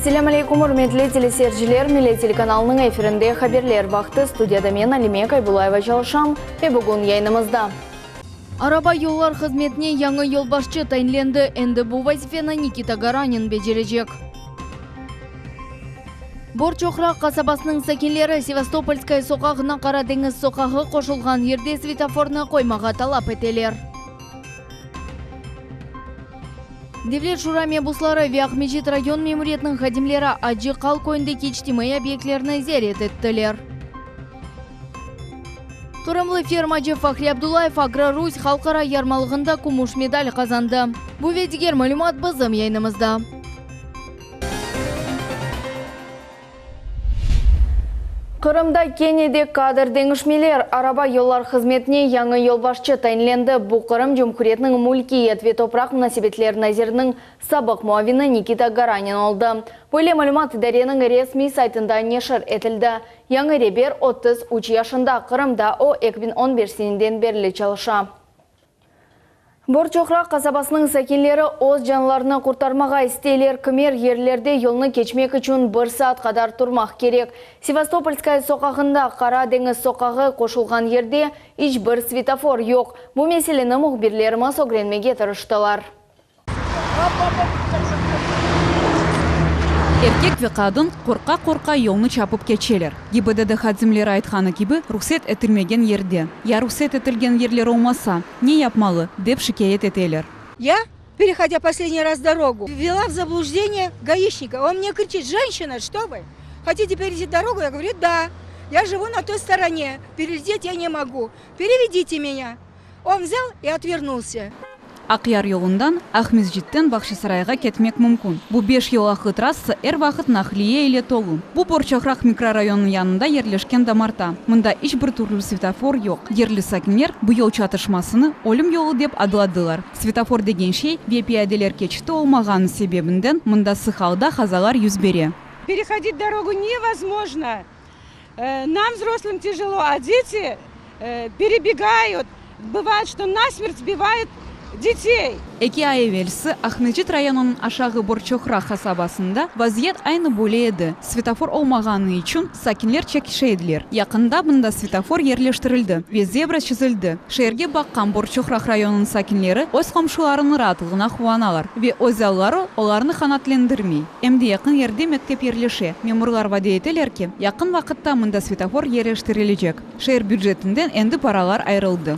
Selâm aleykum, ürmetli teleseyirciler! Millet telekanalınıñ efirinde Haberler vaqtı, studiyada men, Alime Kaybulayeva çalışam ve bugün yayınımızda. Araba yollar hızmetine yañı yolbaşçı tayinlendi, endi bu vazifeni Nikita Garanin becerecek. Borçoqraq qasabasınıñ sakinleri Sevastopolskaya soqağına Qara deñiz soqağı qoşulğan yerde svetofornı qoymağa talap eteler. Devlet şura mebusları ve Aqmescit rayon memuriyetiniñ hadimleri Acı Qal köyündeki içtimaiy obyektlerni ziyaret ettiler. Qırımlı fermacı Fahri Abdullayev Agro-Rus halqara yarmalığında kümüş medal qazandı. Bu ve diger malümat bizim yayınımızda. Qırımda kene de kadr deñişmeler, araba yollar hızmetine yañı yolbaşçı tayinlendi. Bu Qırım Cumhuriyetiniñ mülkiyet ve topraq munasebetler naziriniñ sabıq muavini Nikita Garanin oldı. Böyle malümat idareniñ resmiy saytında neşir etildi. Yañı reber 33 yaşında, Qırımda o 2015 seneden berli çalışa. Borçoqraq qasabasınıñ sakinleri öz canlarını qurtarmağa isteyler, kimer yerlerde yolnı keçmek içün bir saat qadar turmaq kerek. Sevastopolskaya soqağında, Qara deñiz soqağı qoşulğan yerde iç bir svetofor yoq. Bu meseleni mühbirlerimiz ögrenmege tırıştılar. Erkek ve qadın qorqa-qorqa yolnı çapıp keçeler. GİBDD hadimleri aytqanı kibi, ruhset etilmegen yerde. Ya ruhset etilgen yerler olmasa, ne yapmalı, dep şikâyet eteler. Ya, perehodя последний раз дорогу, ввела в заблуждение гаишника. Он мне кричит, женщина, что вы, хотите перейти дорогу? Я говорю, да, я живу на той стороне, перелететь я не могу, переведите меня. On vzâl i otverнулся. Aqyar yolundan Aqmescitten Bağçasarayğa ketmek mümkün. Bu beş yolaqlı trassa er vaqıt naqliye ile tolu. Bu Borçoqraq mikrorayonınıñ yanında yerleşken damarta. Mında iç bir türlü svetofor yoq. Yerli sakinler bu yol çatışmasını ölüm yolu dep adladılar. Svetofor degen şey ve piyadeler keçiti olmağanı sebebinden mında sıq alda qazalar yüz bere. Perehodit dorogu nevozmojno. Nam, vzroslım, tijelo, a deti perebegayut, bıvayet, çto nasmert sbivayut detey. Eki ay evelsi Aqmescit rayonınıñ Aşağı Borçoqraq qasabasında vaziyet aynı böyle edi, svetofor olmağanı içün sakinler çekişe ediler. Yaqında mında svetofor yerleştirildi ve zebra çizildi. Şeerge baqqan Borçoqraq rayonınıñ sakinleri öz qomşularınıñ raatlığına quvanalar ve öz alları olarnı qanaatlendirmey. Em de yaqın yerde mektep yerleşe. Memurlar vade eteler ki, yaqın vaqıtta mında svetofor yerleştirilecek. Şeer bücetinden endi paralar ayırıldı.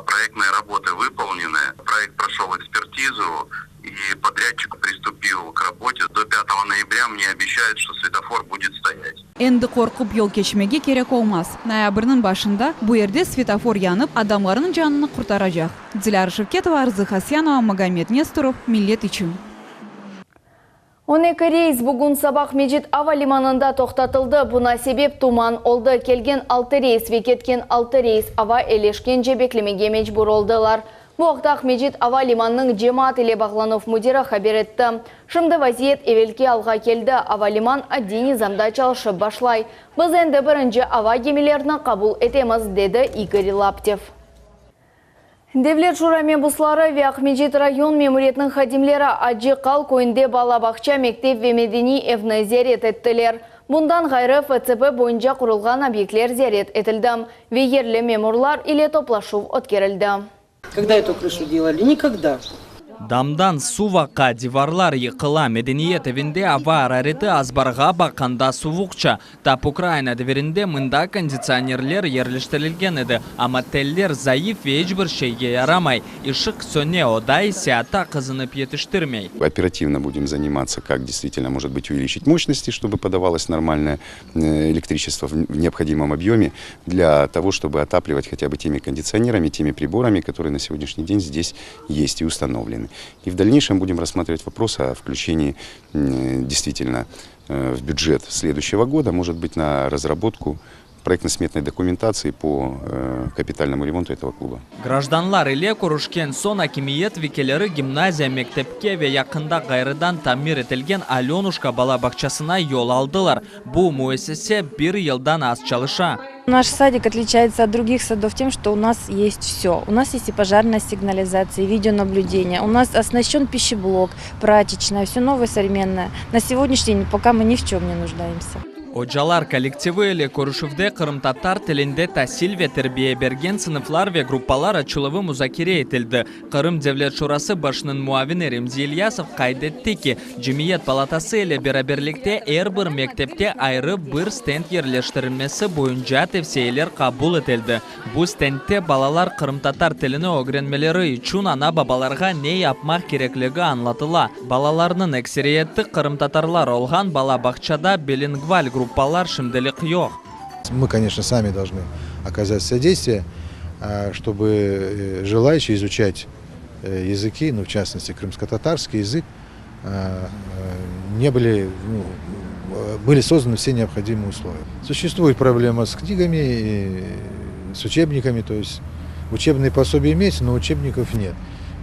Proyektnıye raboты vıpolnenı, proyekt proşol ekspertizu i podrâdçik pristupil k rabote, do pâtogo noyabrâ mne obeşçayut, çto svetofor budet stoyat. Endi qorqıp yol keçmege kerek olmaz. Noyabrniñ başında bu yerde svetofor yanıp, adamlarnıñ canını qurtaracaq. Dilâra Şevketova, Arzı Hasyanova, Magomed Nestorov, Millet içün. 12 reys bugün saba Aqmescit ava limanında toqtatıldı. Buna sebep tuman oldı. Kelgen altı reys ve ketken altı reys ava eleşkence beklemege mecbur oldılar. Bu aqta Aqmescit ava limanınıñ cemaat ile bağlanuv müdiri haber etti. Şimdi vaziyet evelki alğa keldi, ava liman adiy nizamda çalışıp başlay. Biz endi birinci ava gemilerini qabul etemiz, dedi İgor Laptev. Devlet şura mebusları ve Aqmescit rayon memuriyetiniñ hadimleri Acı Qal köyünde bala bağça, mektep ve medeniy evni ziyaret ettiler. Bundan ğayrı, FCP boyunca qurulğan obyektler ziyaret etildi ve yerli memurlar ile toplaşuv ötkerildi. Kogda etu krıšu delali? Nikogda. Damdan suv aqa, divarlar yıqıla, medeniyet evinde ava arareti azbarğa baqqanda suvuqça. Tap Ukrayina devirinde mında konditsionerler yerleştirilgen edi, amma teller zayıf ve iç bir şeyge yaramay. Işıq söne, oda ise atta qızınıp yetiştirmey. Operativno budem zanimatsia, kak deystvitelno, mojet bıt, uveliçit moşnosti, çtoby podavalos normalnoye elektriçestvo v neobhodimom obyome dlâ togo, çtoby otapливать hotâ by temi konditsionerami, temi priborami, kotorые na segodnâşniy den zdes est i ustanovleny. I v dalneyşem budem rassmatrivat vopros o vklüçenii deystvitelno v büdjet sleduyuşçego goda, možet bıt, na razrabotku proyektno-smetnoy dokumentatsii po kapitalnomu remontu etogo kluba. Grajdanlar ile körüşken soñ akimiyet vekilleri gimnaziya mektepke ve yaqında ğayrıdan tamir etilgen Alönuşka bala bağçasına yol aldılar. Bu müessise bir yıldan az çalışa. Наш садик отличается от других садов тем, что у нас есть все. У нас есть и пожарная сигнализация, и видеонаблюдение. У нас оснащен пищеблок, прачечная, все новое, современное. На сегодняшний день пока мы ни в чем не нуждаемся. Ocalar kollektivi ile körüşüvde qırımtatar tilinde tasil ve terbiye bergen sınıflar ve gruppalar açıluvı muzakere etildi. Qırım Devlet Şurası başınıñ muavini Remzi İlyasov qayd etti ki, Cemiyet palatası ile beraberlikte er bir mektepte ayrı bir stend yerleştirilmesi boyunca tevsiyeler qabul etildi. Bu stendte balalar qırımtatar tilini ögrenmeleri içün ana-babalarğa ne yapmaq kerekligi añlatıla. Balalarnıñ ekseriyeti qırımtatarlar olğan bala bağçada bilingval gruppalar şimdilik yoq. Мы, конечно, сами должны оказать содействие, чтобы желающие изучать языки, ну, в частности, крымско-татарский язык, не были, ну, были созданы все необходимые условия. Существует проблема с книгами, и с учебниками, то есть учебные пособия имеются, но учебников нет.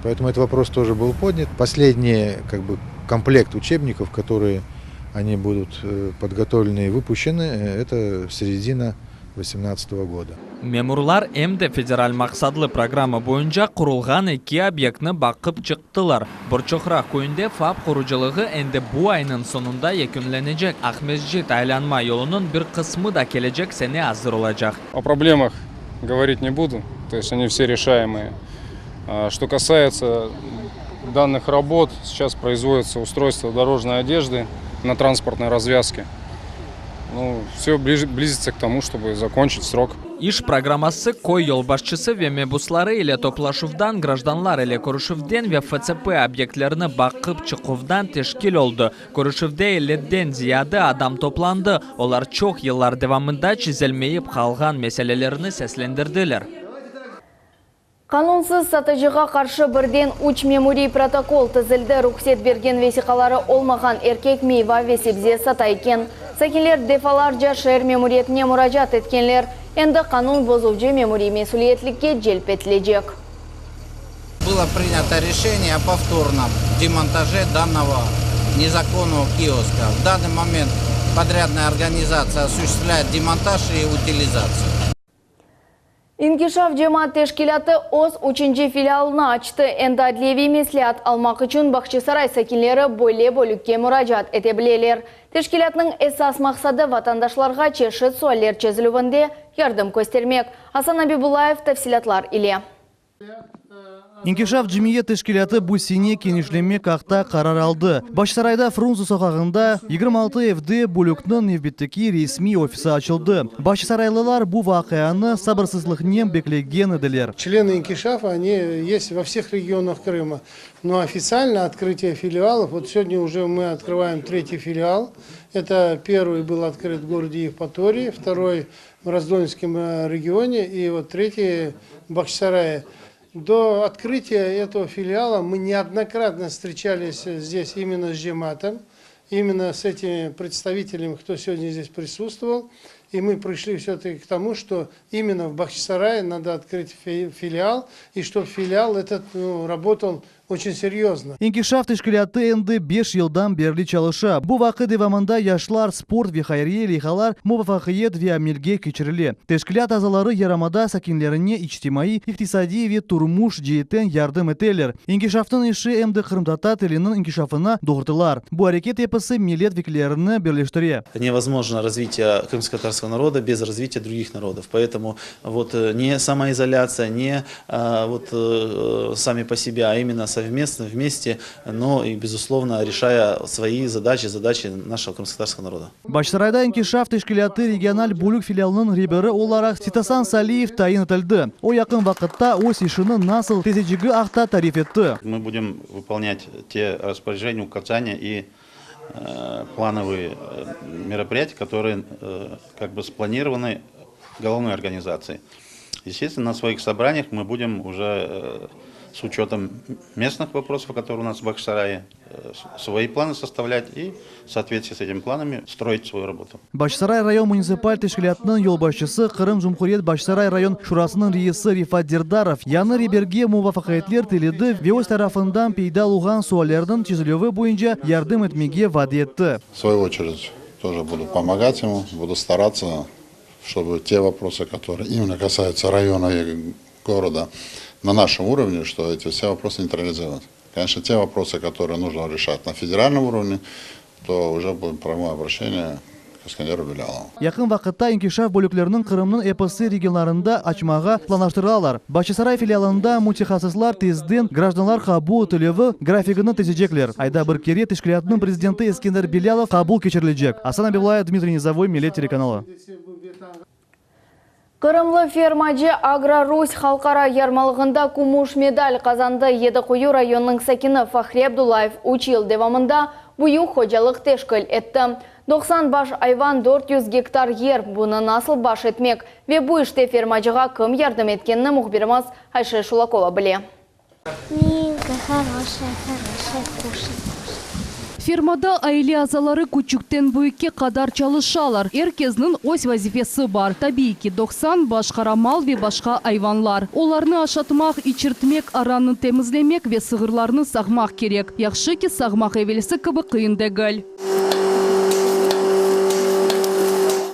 Поэтому этот вопрос тоже был поднят. Последний как бы, комплект учебников, которые они будут подготовлены и выпущены, это середина 2018 года. Memurlar em de federal maqsatlı programma boyunca qurulğan eki obyektni baqıp çıqtılar. Borçoqraq köyünde FAP qurucılığı endi bu aynıñ soñunda yekünlenecek. Aqmescit aylanma yolunıñ bir qısmı da kelecek sene azır olacaq. О проблемах говорить не буду, то есть они все решаемые. Что касается данных работ, сейчас производится устройство дорожной одежды на транспортной развязке. Ну, все близится к тому, чтобы закончить срок. İş programması köy yolbaşçısı ve mebusları ile toplaşuvdan, grajdanlar ile körüşüvden ve FCP obyektlerini baqıp çıquvdan teşkil oldı. Körüşüvde 50-den ziyade adam toplandı. Olar çoq yıllar devamında çezilmeyip qalğan meselelerini seslendirdiler. Qanunsız satıcığa qarşı birden 3 memuriy protokol tizildi. Ruhset bergen vesiqaları olmağan erkek meyva ve sebze sata eken. Sakinler defalarca şeer memuriyetine muracaat etkenler. Endi qanun bozuvcı memuriy mesüliyetlikke celp etilecek. Было принято решение о повторном демонтаже данного незаконного киоска. В данный момент подрядная организация осуществляет демонтаж и утилизацию. İnkişaf cemaat teşkilâtı öz üçünci filialını açtı. Endi adliyeviy mesleat almaq içün Bağçasaray sakinleri böyle bölükke muracaat ete bileler. Teşkilâtnıñ esas maqsadı vatandaşlarğa çeşit sualler çezilüvinde yardım köstermek. Asan Abibullayev tafsilâtlar ile. İnkişaf cemiyet teşkilâtı bu sene kenişlemek aqta qarar aldı. Bağçasarayda Frunze soqağında 26 evde bölükniñ nevbetteki resmiy ofisi açıldı. Bağçasaraylılar bu vaqianı sabırsızlıqnen beklegen ediler. Члены Инкишафа, они есть во всех регионах Крыма. Но официально открытие филиалов, вот сегодня уже мы открываем третий филиал. Это первый был открыт в городе Евпатории, второй в Раздольненском регионе и вот третий в Бахчисарае. До открытия этого филиала мы неоднократно встречались здесь именно с Джематом, именно с этими представителями, кто сегодня здесь присутствовал. И мы пришли все-таки к тому, что именно в Бахчисарае надо открыть филиал, и чтобы филиал этот ну, работал очень серьезно. İnkişaf teşkilâtı endi 5 yıldan berli çalışa. Bu vaqıt devamında yaşlar, sport ve hayriye leyhalar muvafaqiyet ve amelge keçirile. Teşkilât azaları yarımada sakinlerine içtimaiy, iqtisadiy ve turmuş ceetten yardım eteler. İnkişafnıñ işi em de qırımtatar tiliniñ inkişafına doğrultıla. Bu areket episi millet vekillerini birleştire. Невозможно развитие крымско-татарского народа без развития других народов. Поэтому вот не самоизоляция, не вот сами по себе, а именно совместно, вместе, но и, безусловно, решая свои задачи, задачи нашего крымско-татарского народа. Bağçasarayda İnkişaf teşkilâtı regional bölük filialınıñ reberi olaraq Sitasan Saliyev tayin etildi. O yaqın vaqıtta öz işini nasıl tizecegi aqta tarif etti. Мы будем выполнять те распоряжения, указания и плановые мероприятия, которые как бы спланированы головной организацией. Естественно, на своих собраниях мы будем уже с учетом местных вопросов, которые у нас в Бахчисарае, свои планы составлять и в соответствии с этими планами строить свою работу. Bağçasaray rayon munitsipal teşkilâtınıñ yolbaşçısı Qırım Cumhuriyet Bağçasaray rayon şurasınıñ reisi Refat Derdarov yañı reberge muvafaqiyetler tiledi ve öz tarafından peyda olğan suallerniñ çezilüvi boyunca yardım etmege vade etti. В свою очередь тоже буду помогать ему, буду стараться. Чтобы те вопросы, которые именно касаются района и города на нашем уровне, что эти все вопросы нейтрализовать. Конечно, те вопросы, которые нужно решать на федеральном уровне, то уже будет прямое обращение к Эскендеру Билялову. Yaqın vaqıtta inkişaf bölükleriniñ Qırımnıñ episi regionlarında açmağa planlaştıralar. Bağçasaray filialında mütehassıslar tezden grajdanlar qabul etilüvi grafigini tizecekler. Ayda bir kere teşkilâtnıñ prezidenti Eskender Bilâlov qabul keçirilecek. Asan Abibullayev, Dmitriy Nizovoy, Millet telekanalı. Qırımlı fermacı Agro-Rus halqara yarmalığında kümüş medal qazandı. Yedi Quyu rayonınıñ sakini Fahri Abdullayev üç yıl devamında büyük hocalıq teşkil etti. 90 baş ayvan, 400 gektar yer, bunı nasıl baş etmek ve bu işte fermacığa kim yardım etkenini mühbirimiz Ayşe Şulakova bile. Milka, хорошая, хорошая, кушай. Fermada aile azaları küçükten büyükke qadar çalışalar. Er kesniñ öz vazifesi bar. Tabiiy ki, 90 baş qara mal ve başqa ayvanlar. Olarnı aşatmaq, içirtmek, arannı temizlemek ve sığırlarnı sağmaq kerek. Yahşı ki, sağmaq evelsi kibi qıyın degil.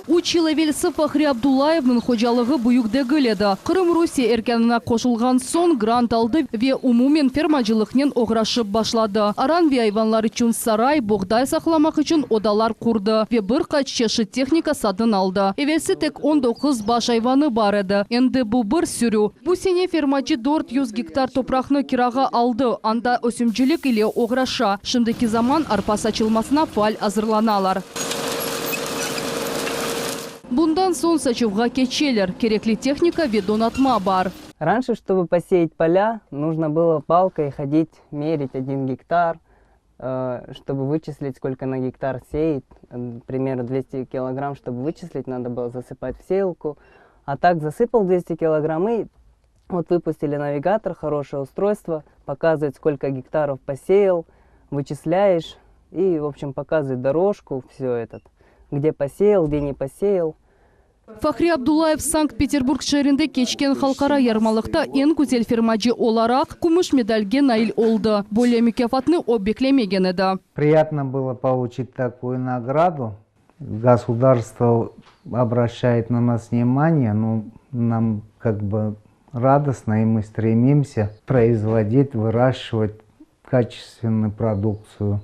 Üç yıl evelsi Fahri Abdullayevniñ hocalığı büyük degil edi. Qırım Rusiye erkânına qoşulğan soñ grant aldı ve umumen fermacılıqnen oğraşıp başladı. Aran ve ayvanlar içün saray, boğday saqlamaq içün odalar qurdı ve bir qaç çeşit tehnika satın aldı. Evelsi tek 19 baş ayvanı bar edi, endi bu bir sürü. Bu sene fermacı 400 gektar topraqnı kirağa aldı, anda ösümcilik ile oğraşa. Şimdiki zaman arpa saçılmasına faal azırlanalar. Bundan soñ saçuvğa keçeler, kerekli tehnika ve donatma bar. Раньше, чтобы посеять поля, нужно было палкой ходить, мерить один гектар, чтобы вычислить, сколько на гектар сеет. Примерно 200 килограмм, чтобы вычислить, надо было засыпать в сеялку. А так засыпал 200 килограмм и вот выпустили навигатор, хорошее устройство, показывает, сколько гектаров посеял, вычисляешь и, в общем, показывает дорожку, все этот, где посеял, где не посеял. Fahri Abdullayev Sankt-Peterburg şeerinde keçken halqara yarmalıqta eñ güzel fermacı olaraq kümüş medalge nail oldı. Böyle mukâfatnı o beklemegen edi. Приятно было получить такую награду. Государство обращает на нас внимание, ну, нам как бы радостно, и мы стремимся производить, выращивать качественную продукцию,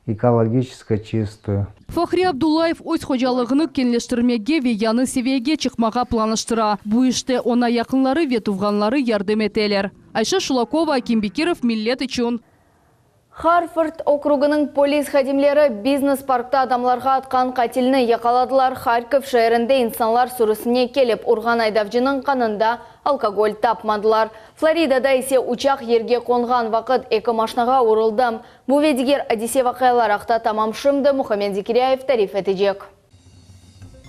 экологически чистую. Fahri Abdullayev öz hocalığını keñleştirmege ve yañı seviyege çıqmağa planlaştıra. Bu işte oña yaqınları ve tuvğanları yardım eteler. Ayşe Şulakova, Akim Bekirov, Millet içün. Harford okrugınıñ polis hadimleri biznes-parkta adamlarğa atqan qatilni yaqaladılar. Harkov şeerinde insanlar sürüsine kelip urğan aydavcınıñ qanında alkogol tapmadılar. Floridada ise uçaq yerge qonğan vaqıt eki maşnağa uruldı. Bu ve diger adise-vaqialar aqta tamam şimdi Muhammed Zekiryayev tarif etecek.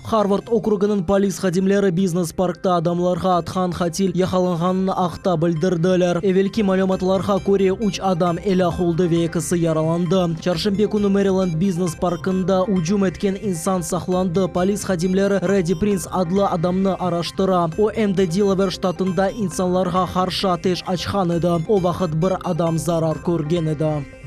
Harvard okrugınıñ polis hadimleri biznes-parkta adamlarğa atqan qatil yaqalanğanını aqta bildirdiler. Evelki malümatlarğa köre, üç adam elâk oldı ve ekisi yaralandı. Çarşenbe künü Maryland biznes-parkında ücüm etken insan saqlandı. Polis hadimleri Reddi Prins adlı adamnı araştıra. O, em de Delaver ştatında insanlarğa qarşı ateş açqan edi. O vaqıt bir adam zarar körgen edi.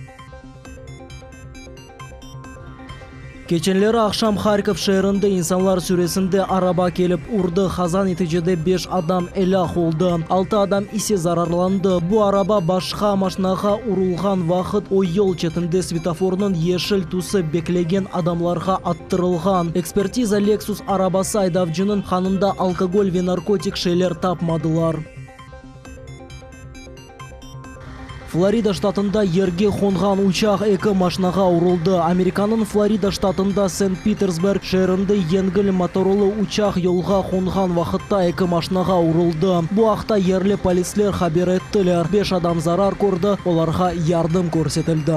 Keçenleri aqşam Harkov şeerinde insanlar sürüsinde araba kelip urdı, qaza neticede beş adam elâk oldı, altı adam ise zararlandı. Bu araba başqa maşnağa urulğan vaqıt o yol çetinde svetofornıñ yeşil tüsü beklegen adamlarğa attırılğan. Ekspertiza Lexus arabası aydavcınıñ qanında alkogol ve narkotik şeyler tapmadılar. Florida ştatında yerge qonğan uçaq eki maşnağa uruldı. Amerikanıñ Florida ştatında Sent-Pitersberg şeerinde yengil motorlı uçaq yolğa qonğan vaqıtta eki maşnağa uruldı. Bu aqta yerli polisler haber ettiler. Beş adam zarar kördi, olarğa yardım körsetildi.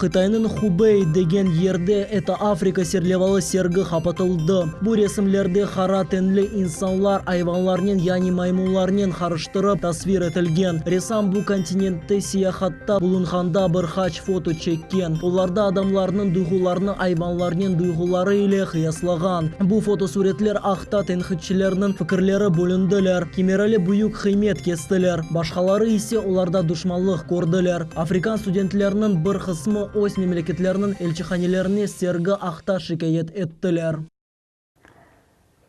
Qıtaynıñ Hubey degen yerde Eta Afrika serlevalı sergi qapatıldı. Bu resimlerde qara tenli insanlar ayvanlarnen, yani maymunlarnen qarıştırıp tasvir etilgen. Ressam bu kontinentte seyahatta bulunğanda bir qaç foto çekken. Olarda adamlarnıñ duyğularını ayvanlarnen duyğuları ile qıyaslağan. Bu fotosuretler aqta tenqitçilerniñ fikirleri bölündiler. Kimerali büyük qıymet kestiler, başqaları ise olarda duşmanlıq kördiler. Afrikan studentleriniñ bir qısmı. öz memleketleriniñ elçihanelerine sergi aqta şikâyet ettiler.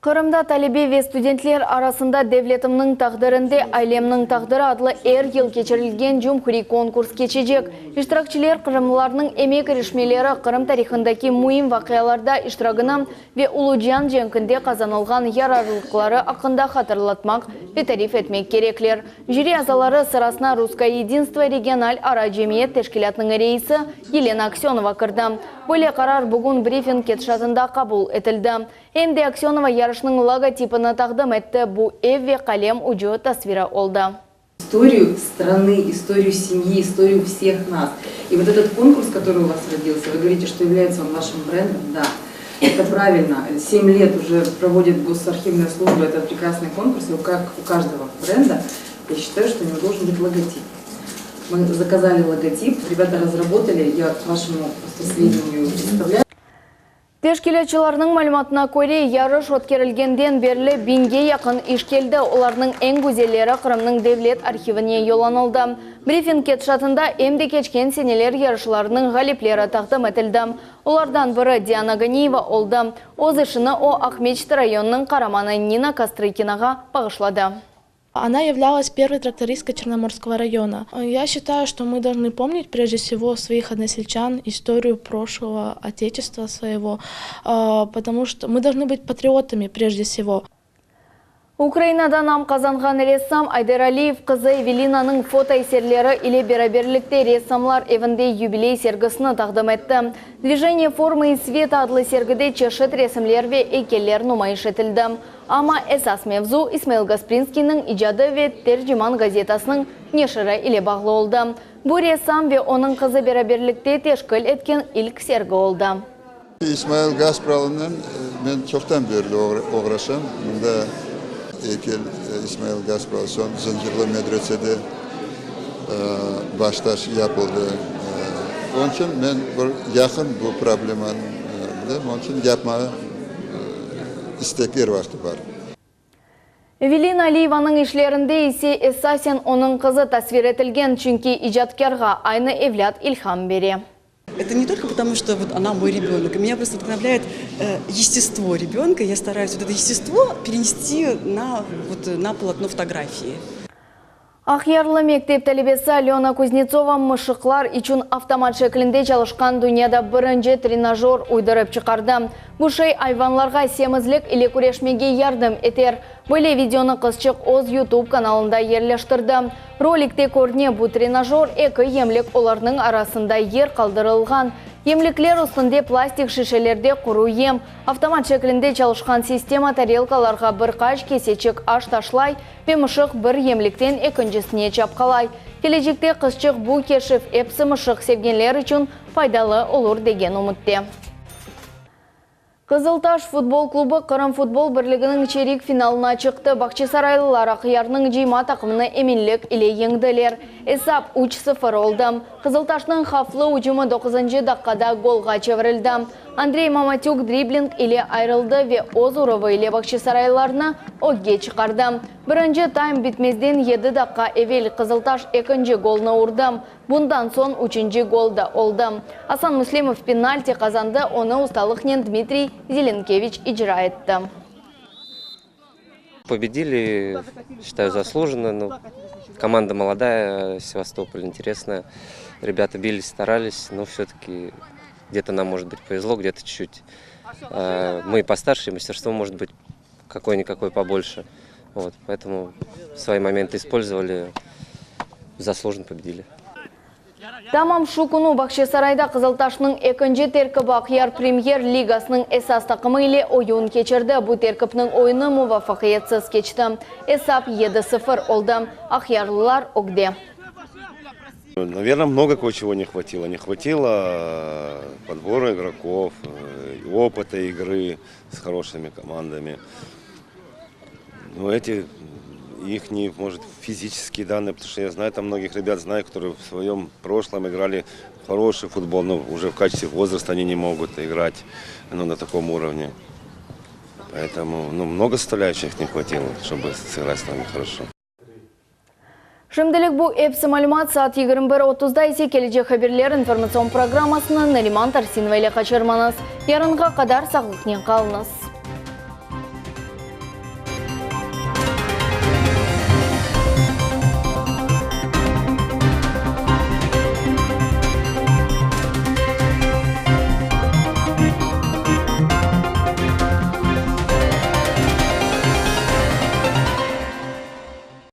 Qırımda talebe ve studentler arasında Devletimniñ taqdirinde ailemniñ taqdiri adlı er yıl keçirilgen cumhuriy konkurs keçecek. İştirakçiler qırımlılarnıñ emek irişmeleri, Qırım tarihındaki müim vaqialarda iştiragını ve Ulu Cian cenkinde qazanılğan yararlıqları aqqında hatırlatmaq ve tarif etmek kerekler. Jüri azaları sırasına Russkoye yedinstvo regional ara cemiyet teşkilâtınıñ reisi Yelena Aksönova kirdi. Böyle qarar bugün brifing ketişatında qabul etildi. Em de Aksönova yarışnıñ logotipini taqdim etti, bu ev ve qalem ucu tasviri oldı. İstoriyu strаны, istoriyu semyi, istoriyu vseh nas. И vot etot konkurs, kotoryy u vas rodilsya, vı govorite, çto yavlâyetsâ on vaşım brendom, da, eto pravilno, sem let uje provodit Gosarhivnaya slujba etot prekrasnyy konkurs, i kak u každogo brenda, ya şçitayu, çto u nego dolžen byt logotip. Mı zakazali logotip, rebâta razrabotali, ya k vaşemu prosto svedenию predstavlâyu. Teşkilâtçılarnıñ malümatına köre, yarış ötkerilgenden berli biñge yaqın iş keldi, olarnıñ eñ güzelleri Qırımnıñ Devlet arhivine yollanıldı. Brifing ketişatında em de keçken seneler yarışlarınıñ ğalipleri taqdim etildi. Olardan biri Diana Ganiyeva oldı. Öz işini o, Aqmeçit rayonınıñ qaramanı Nina Kostrıkinağa bağışladı. Она являлась первой трактористкой Черноморского района. Я считаю, что мы должны помнить прежде всего своих односельчан, историю прошлого, отечества своего, потому что мы должны быть патриотами прежде всего. Ukrainada nam qazanğan ressam Ayder Aliyev qızı Evelinanıñ foto eserleri ile beraberlikte Ressamlar evinde yubiley sergisini taqdim etti. Dvijeniye formı i sveta adlı sergide çeşit resimler ve eykeller numayış etildi. Amma esas mevzu İsmail Gasprinskiyniñ icadı ve Terciman gazetasınıñ neşiri ile bağlı oldı. Bu ressam ve onıñ qızı beraberlikte teşkil etken ilk sergi oldı. İsmail Gaspralınen men çoqtan berli oğraşam. Mında eykel İsmail Gaspralı, soñ Zıncırlı medresede baştaş yapıldı. Onıñ içün men bir yaqın bu problemanı bilem, onıñ içün yapmağa istek er vaqtı bar. Evelina Aliyevanıñ işlerinde ise esasen onıñ qızı tasvir etilgen, çünki icatkârğa aynı evlât ilham bere. Это не только потому, что вот она мой ребенок. Меня просто вдохновляет естество ребенка. Я стараюсь вот это естество перенести на, вот, на полотно фотографии. Aqyarlı mektep talebesi Alöna Kuznetsova mışıqlar içün avtomat şeklinde çalışqan dünyada birinci trenajör uydurıp çıqardı. Bu şey ayvanlarğa semizlik ile küreşmege yardım eter. Böyle videonı qızçıq öz YouTube kanalında yerleştirdi. Rolikte körüne, bu trenajör eki yemlik, olarnıñ arasında yer qaldırılğan. Yemlikler üstünde plastik şişelerde quru yem. Avtomat şeklinde çalışqan sistema tarelkalarğa bir qaç keseçik aş taşlay ve mışıq bir yemlikten ekincisine çapqalay. Kelecekte qızçıq bu keşif episi mışıq sevgenler içün faydalı olur degen ümütte. Qızıltaş futbol klubı Qırım futbol birliginiñ çerik finalına çıqtı. Bağçasaraylılar Aqyarnıñ cıyma taqımını eminlik ile yeñdiler. Esap üç sıfır oldı. Qızıltaşnıñ havflı ücümi doquzıncı daqqada golğa çevirildi. Andrey Mamatük dribling ile ayırıldı ve öz uruvı ile bağçasaraylılarnı ögge çıqardı. Birinci taym bitmezden yedi daqqa evel Qızıltaş ekinci golnı urdı. Bundan soñ üçünci gol da oldı. Asan Müslimov penalti qazandı, onı ustalıqnen Dmitriy Zelenkeviç icra etti. Pobedili, считаю, заслуженно, но команда молодая, Севастополь интересная. Ребята бились, старались, но все-таки где-то нам, может быть, повезло, где-то чуть-чуть. Мы постарше, мастерство, может быть, какое-никакое побольше. Вот, поэтому свои моменты использовали, заслуженно победили. Tamam şu künü Bağçasarayda Qızıltaşnıñ ekinci terkibi Aqyar Premyer Ligasınıñ esas taqımı ile oyun keçirdi. Bu terkipniñ oyunı muvafaqiyetsiz keçti. Esap yedi sıfır oldı. Aqyarlılar ögde. Naverno, mnogo kое-чего ne hvatilo. Ne hvatilo podbora igrokov, opıta igрı s horoşimi komandami. Nu, eti ihni, может, fiziçeskiye dannıye, потому что я знаю там многих ребят, знаю, которые в своем прошлом играли хороший футбол, но уже в качестве возраста они не могут играть, ну, на таком уровне. Поэтому, ну, много составляющих не хватило, чтобы сыграть с нами хорошо. Şimdilik bu episi malümat, saat 21 otuzda ise Kelecek haberler informatsion programmasını Nariman Tarsinova ile qaçırmañız. Yarınğa qadar sağlıqnen qalıñız.